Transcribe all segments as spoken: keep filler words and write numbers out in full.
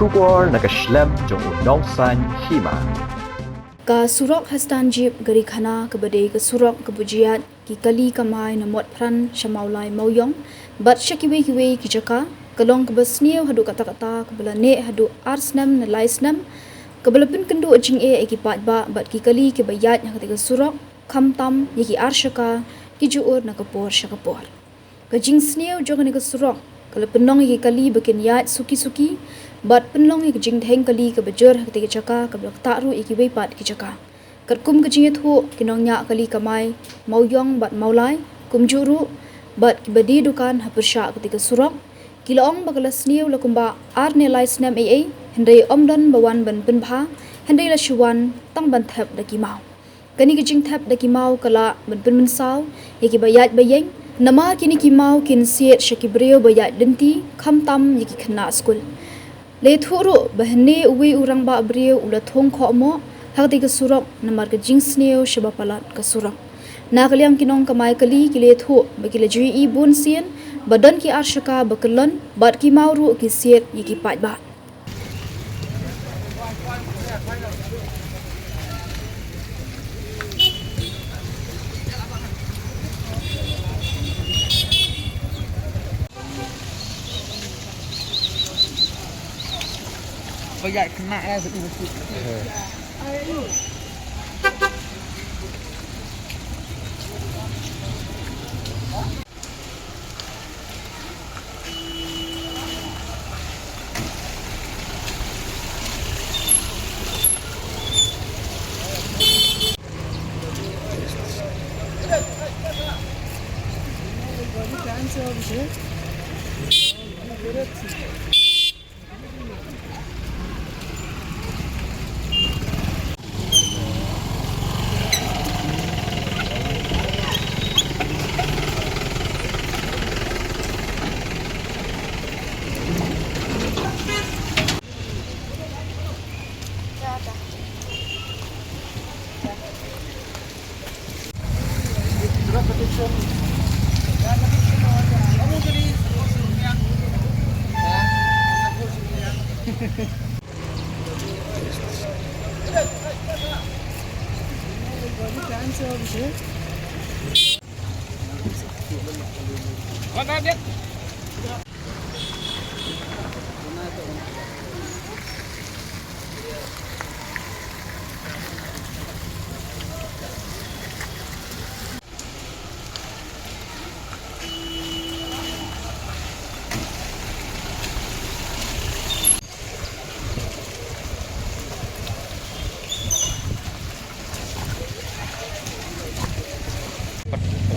Khubor na ka shlem jong u Nongsaiñ Hima. Ka surok Hastan Jeep Garikhana kaba dei ka surok kaba ju ïaid ki kali kamai na Motphran sha Mawlai Mawiong bad sha kiwei kiwei ki jaka, ka long kaba sniew haduh katta katta, kaba la neh haduh ar snem ne lai snem, kaba la pynkynduh jingeh ïa ki paidbah bad ki kali kiba ïaid ha katei ka surok, khamtam ïa ki ar shaka ki ju ur na ka por sha ka por. Ka jingsniew jong kane ka surok ka la pynlong ïa ki kali ba kin ïaid suki suki bad pynlong ïa ka jingdheng kali kaba jur ha katei ka jaka, kaba la ktah ruh ïa kiwei pat ki jaka. Katkum ka jingïathuh, ki nongñiah kali kamai Mawiong bad Mawlai kumjuh ruh bad kiba die dukan ha pyrshah katei ka surok, ki la ong ba ka la sniew la kumba ar ne lai snem ei ei, hynrei ym don ba wan ban pynbha, hynrei la shu wan tang ban thep da ki maw. Kane ka jingthep da ki maw ka lah ban pynmynsaw ïa kiba ïaid ba ïeng, namar kine ki maw kin sied sha ki briew ba ïaid lynti, khamtam ïa ki khynnah skul. La ïathuh ruh ba hynne uwei u rangbah briew u la thung khohmoh ha katei ka surok namar ka jingsniew shaba palat ka surok. Na ka liang ki nongkamai kali ki la ïathuh ba ki la ju ïohi bunsien ba don ki ar shaka ba kyllon bad ki maw ruh ki sied ïa ki paidbah.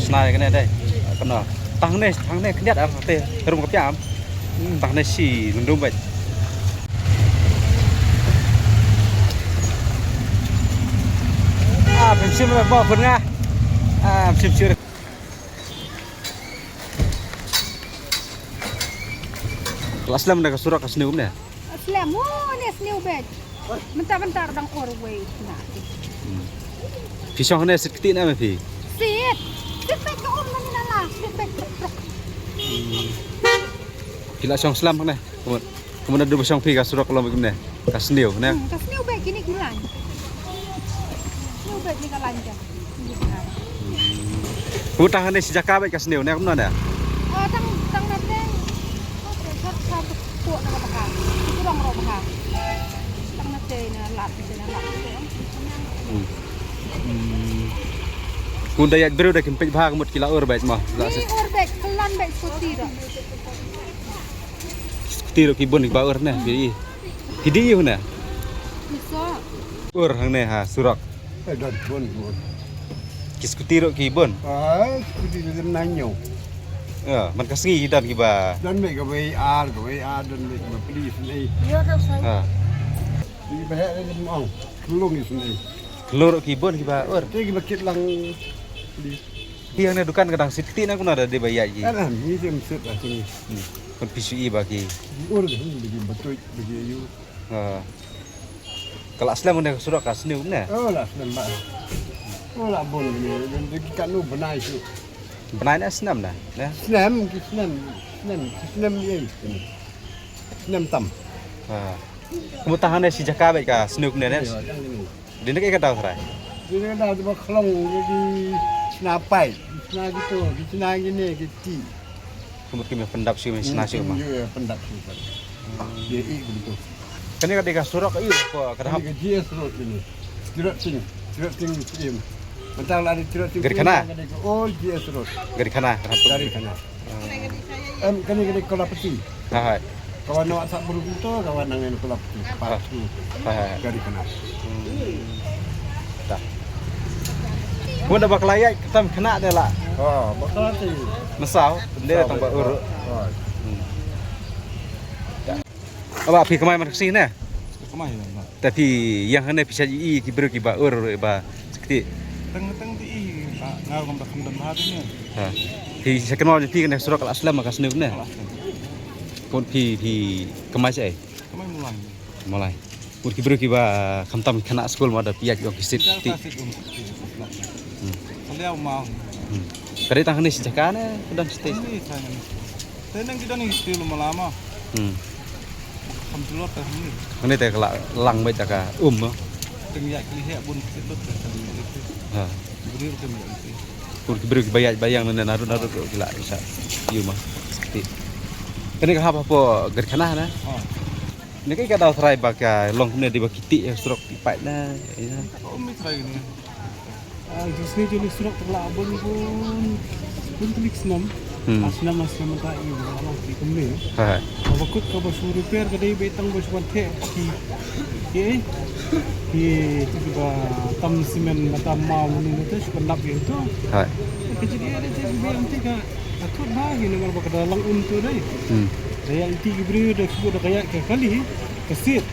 Sna ïa kane dei. Kano? Tang ne, tang ne khyndiat ar te rum ka piam. Hmm, tang ne shi lundum bait. Ah, pynshim ba pun nga. Ah, pynshim shi. Ka la slem da ka surok ka sniew ne? Slem, oh, ne sniew bad. Mynta mynta dang ur wei na. Hmm. Phi shong ne sit kti ne me phi? Sit. Sit bad ka um na la, sit bad truk. Hmm. Phi la shong slem ne? Kumut. Kumut da ba shong phi ka surok long kumne. Ka sniew ne? Hmm, ka sniew bad kini kulan. Sniew bad ni ka lan ja. Ku tang ne shi jaka bad ka sniew ne kumno ne? Ah, tang, tang na te. Ko te sat sa tu ko na ka baka. Ku rong ro baka. Tang na te na lat, te na lat. Hmm. Hmm. Ku da ïa briew da kim peit bha ka mut ki la ur bad mo. La ni sit. Ur bad, klan bad soti da. Soti ro ki bun ki ba ur ne, ki. Ki dei ïa u ne? Ki sa. Ur hangne ha surok. Ai, don bun, bun. Ki skuti ruh ki bun. Ah, skuti ruh na ñiew. Ïa, man ka sngi ki don kiba. Don beit kawei ar, kawei ar, don beit kaba pli sngi. Ïa, ka sngi. Ha. Kiba heh ruh ki ong. Klung ki sngi. Klung ruh ki bun kiba ur. Te kiba kit lang pli. Ki hangne dukan ka dang sit kti na kumno da dei ba ïaid ki. Kan, ni sim sit lah sini. Hmm. Kan phi shu i ba ki. Ur, bagi batui, bagi ayu. Ha. Ka la slem ne ka surok ka sniew ne? Oh, la slem ba. Oh, la bun ne, dan de ki kanu bnai shu. Bnai ne snem ne? Ne? Snem, ki snem, snem, ki snem ye. Snem tam. Ha. Kumta hangne shi jaka bad ka snow kumne ne. Dei na kaei ka daw trai? Dei na ka daw ba khlong, di chna pai, di chna kito, di chna kine kiti. Kumut kim pyndap shuh, chna shuh ma. Pyndap shuh. Ye i kumtu. Kane ka dei ka surok ïa ko ka dahap. Kane ka G S road kane. Tirot Sing, Tirot Sing Siem. Mentang la di Tirot Sing Siem. Gari khana. Kane ka old G S road. Gari khana ka dahap. Gari khana. Em, kane ka dei Kolapati. Ha, hai. Kawan awak sah buru kumto, kawan nangne Kolapati. Part two. Ha, hai. Gari khana. Dah. Ko da bakla ïa ktam khana de la. Oh, bakla ti. Masaw, de tang ba ur. Oh. Aba phi kamai man kasi ne? Kamai man. Te phi ïeng hangne phi sa ïohi ki briew kiba ur ba sakti. Tang tang ti i ba ngar kam da kam da ba ne. Ha. Phi sa kynmaw phi kane surok la slem ka snow ne. Kon phi phi kamai sa ai. Kamai mulai. Mulai. Pur ki briew kiba khamtam khana skul ma da phi ïa ki ong ki sit ti. Ka dei tang hangne shi jaka ne ka dang stage. Te nang ki don ïa ki stil ma lama. Hmm. Kam tulot te hangne. Hangne te ka la lang beit ka um ma. Teng ïa ki heh bun ki tulot te. Ha. Briew te ïa ki. Pur ki briew kiba ïaid ba ïeng ne narud narud ki la sa. Ïa ma. Ti. Kane ka hap hapoh gari khana na. Ha. Ne ka daw trai ba ka long kumne dei ba ki tih surok ki paip na. Ka um ni trai ni. Ah, just ni juni surok te la bun bun bun telik snam. Hmm. Ah, snam ah snam ta i ba long ki kumne. Ha. Ka ba kut ka ba shu repair ka dei ba tang ba shu wan theh ki ki eh. Ki ki ba tam simen ba tam mau ni te shu ban dap ïa to. Ha. Ka jingeh dei te ba ïa ti ka ka kut ba ki namar ba ka da lang um tu dei. Hmm. Da ïa ti ki briew da ki da ka ïa ka kali ka sit.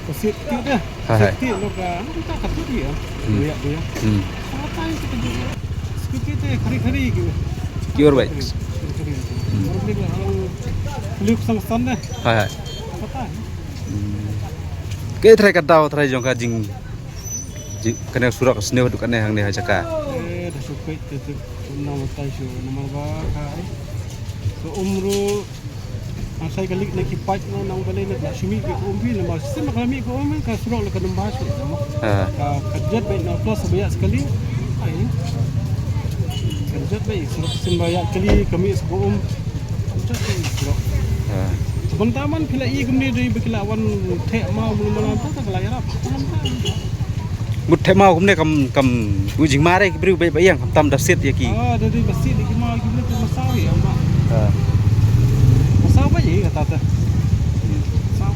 Ka sit ti da. Ha, ha. Sit ti lo ka anu ta ka tu dia. Hmm. Dia dia. Hmm. Apa yang kita dia? Seperti itu ya, kari-kari gitu. Kiur baik. Kari-kari. Hmm. Orang dia orang liuk sang san deh. Ha, ha. Apa? Hmm. Ke trai ka daw trai jong ka jing jing kane surok sniew duk kane hangne ha jaka. Eh, da shu peit te te nang utai shu namar ba ka ai. Ka umru Nang sai ka lik na ki paip na nang balei na ka shimi ka um phi na ma sim ka mi ka um ka surok la ka nang ba shi. Ha. Ka ka jat bai na plus ba ïa sekali. Ai. Ka jat bai surok sim ba ïa sekali ka mi ka um. Jat bai surok. Ha. Sebentar man phi la i kumne dei ba ki la wan theh mau mun mana ta ka la ïarap. Mut theh mau kumne kam kam u jingmar ïa ki briew ba ba ïeng kam tam da sit ïa ki. Ah, da dei ba sit ïa ki mau ki briew te masaw ïa ma. Ha. Masaw ba ïa kata te. Masaw.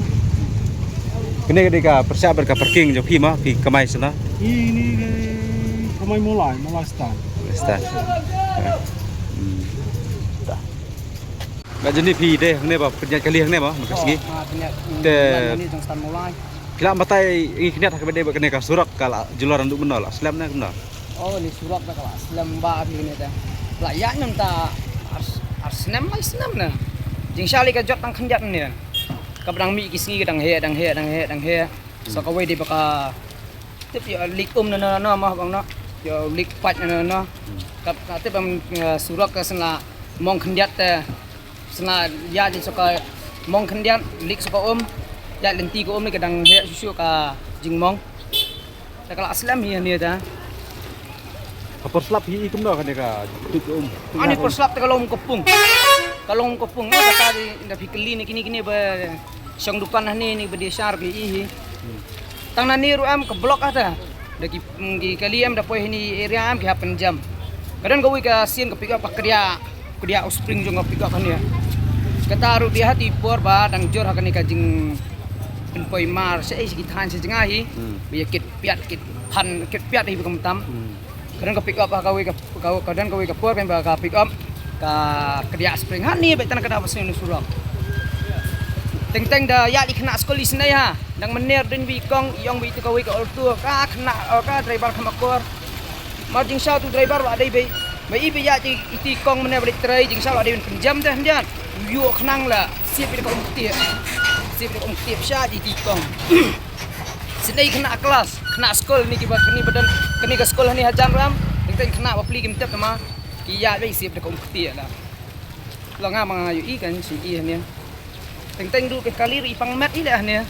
Kane ka dei ka pyrshah bad ka parking jong phi ma phi kamai shano? Ini ke kamai Molai, Molai Stan. Stan. Ha. Hmm. Ba jani phi dei hangne ba pynïaid kali hangne ba mynta sngi. Oh, ah, pynïaid, hmm, te ni jong Stan Molai. Phi lah batai ngi khyndiat ha kaba dei ba kane ka surok ka la julor naduh mynno la slem ne kumno? Oh, ni surok da ka la slem ba phi ne da. La ïaid mynta ar ar snem lai snem ne. Jingshisha ka jot tang khyndiat ne. Kaba dang mih ki sngi ka dang heh dang heh dang heh dang heh. So kawei dei ba ka tip ïa lik um na na na ma bang na. Ïa lik paip na na na. Ka ka tip em, eh, surok ka shen la mong khyndiat te. Sna ïa ji soka mong khyndiat lik soka um. Ïa lynti ka um ni ka dang heh shuh shuh ka jingmong. Ta ka la slem hi hangne ta. Ka por slap hi i kumno kane ka tuid ka um. Ani por slap ta ka long ka pung. Ka long ka pung ka ta di da phi kylli ni kini kini ba shong dukan hangne ni ba di shar phi i hi. Tang na ni ruh em ka block ata. Da ki, mm, ki kali em da poi hini area em ki hap pynjam. Ka don kawei ka sien ka pick up ka kdiah, kdiah u spring jong ka pick up hane. Kata ruh dei ha ti por ba dang jur ha kane ka jingpynpoi mar sha ei sha ki thaiñ sha jngai hi. Hmm. Ba ïa kit piat kit phan kit piat hi ba kumtam. Hmm. Ka don ka pick up ha kawei ka Ka, ka don kawei ka por kan ba ka pick up ka kdiah spring ha ni ba tang ka da ba sien surok. Teng teng da ïa i khynnah skul i snei ha. Dang mynner dien ba i kong i ong ba itu kawei ka alto ka khynnah, oh, ka driver kham akor. Mar jingshisha tu driver ba dei ba ba i ba ïa i ti kong mynner ba dei trei jingshisha ba dei ban pynjam te hyndiat. Yu khnang la sip i da ka um ktieh. Sip i da ka um ktieh sha i ti kong. Snei khynnah klas, khynnah skul ni kiba kani ba don kani ka skul hani hajan ram, teng teng khynnah bapli kim tep nama ki ïa ba i sip da ka um ktieh la. Lo nga ma nga ïohi kan shu i hane. Teng teng du ka kali ruh i pang met i leh hangne.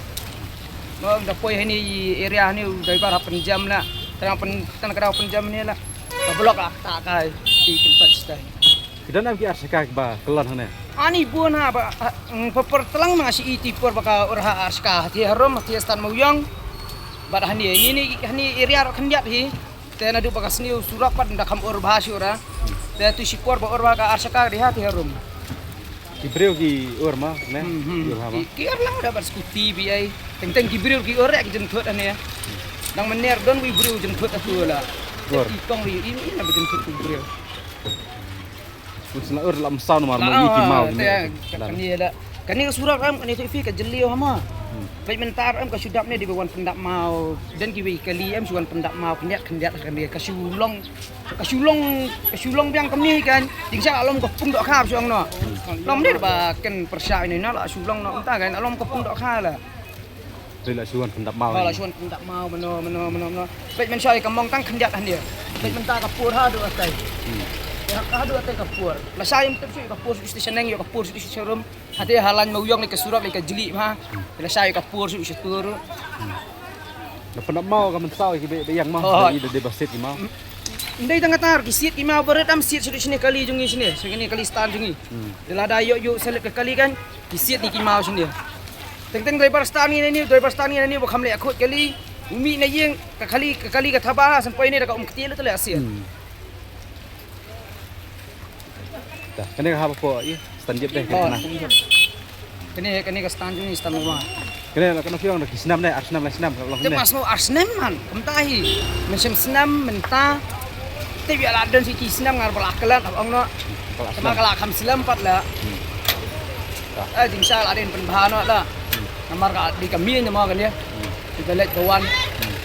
Mo da poi hangne i area hangne u driver ha pynjam la. Tang pyn tang ka daw pynjam hangne la. Ka block la ta kai. Ti kin pat stai. Ki don em ki arshaka ba kyllon hangne? Ani bun ha ba ha, mm, pa por tlang ma shi iti por ba ka ur ha arshaka. Ti harum ti stan mo yong. Bad hangne ni ni hangne area ruh khyndiat hi. Te naduh ba ka sniew surok pat da kham ur bha shi ura. Te tu shi por ba ur bha ka arshaka ri ha ti harum. Ki briew ki ur ma ne? Hmm, hmm. Ki ur ha ma? Ki, ki ur lang da bad scooty bi ai. Teng teng ki briew ki ur ki jynthut ane. Dang mener don wi briew jynthut atu la. Ur. Ki kong ri i i na ba jynthut ki briew. Kun sna ur lam saw namar mo i ki maw. Te kani la. Kani ka surok ram kani tu fi ka jylliew ha ma. Hmm. Peit mynta em ka shu dap ne di ba wan pyndap maw. Den ki wei kali em shu wan pyndap maw khyndiat khyndiat kani ka shu long. Ka shu long, ka shu long biang kami kan. Jingsha la lom ka pung dohkha shu ong noh. Lom ne ba ken pyrshah ine na la shu long noh mynta kan la lom ka pung dohkha la. Te la shu wan pyndap maw. Ha la shu wan pyndap maw mano mano mano mano. Peit mynshai ka mong tang khyndiat hangne. Peit mynta ka pur haduh atai. Hmm. Ya haduh atai ka pur. Lashai em tep shu ka pur shu station neng ya ka pur shu station room. Hate halan ma u yong ne ka surok ne ka jylliew ha. Lashai ka pur shu station room. Na pyndap maw ka mynsaw ki be be yang maw. Oh. Ida de basit ki maw. Ndai tang atar ki siat ki maw barit am siat shu sini kali jong ngi sini. Sini kali stan jong ngi. Hmm. Lada yo yo selip ka kali kan. Ki siat ni ki maw sini. Teng teng driver stan ngi ni driver stan ngi ni ba kham le khot kali. Umi na yeng ka kali ka kali ka thaba sam poi ni da ka um kti le tele asiat. Hmm. Dah, kane ka haba po i stan jep deh. Oh, kane. Kane kane ka stan jong ni stan ma. Kane la kane fiong da ki snam deh, ar snam la snam ka long. Te ne. Pas no ar snam man. Kumta hi. Mynshem snam mynta. Te biar la don si ki snam ngar bala kelat ong no. Bala snam. Kala kham slam pat la. Hmm. Dah. Eh jingsha la den pynbha no la. Hmm. Namar ka di kami ne ma kane. Hmm. Di belet kawan. Hmm.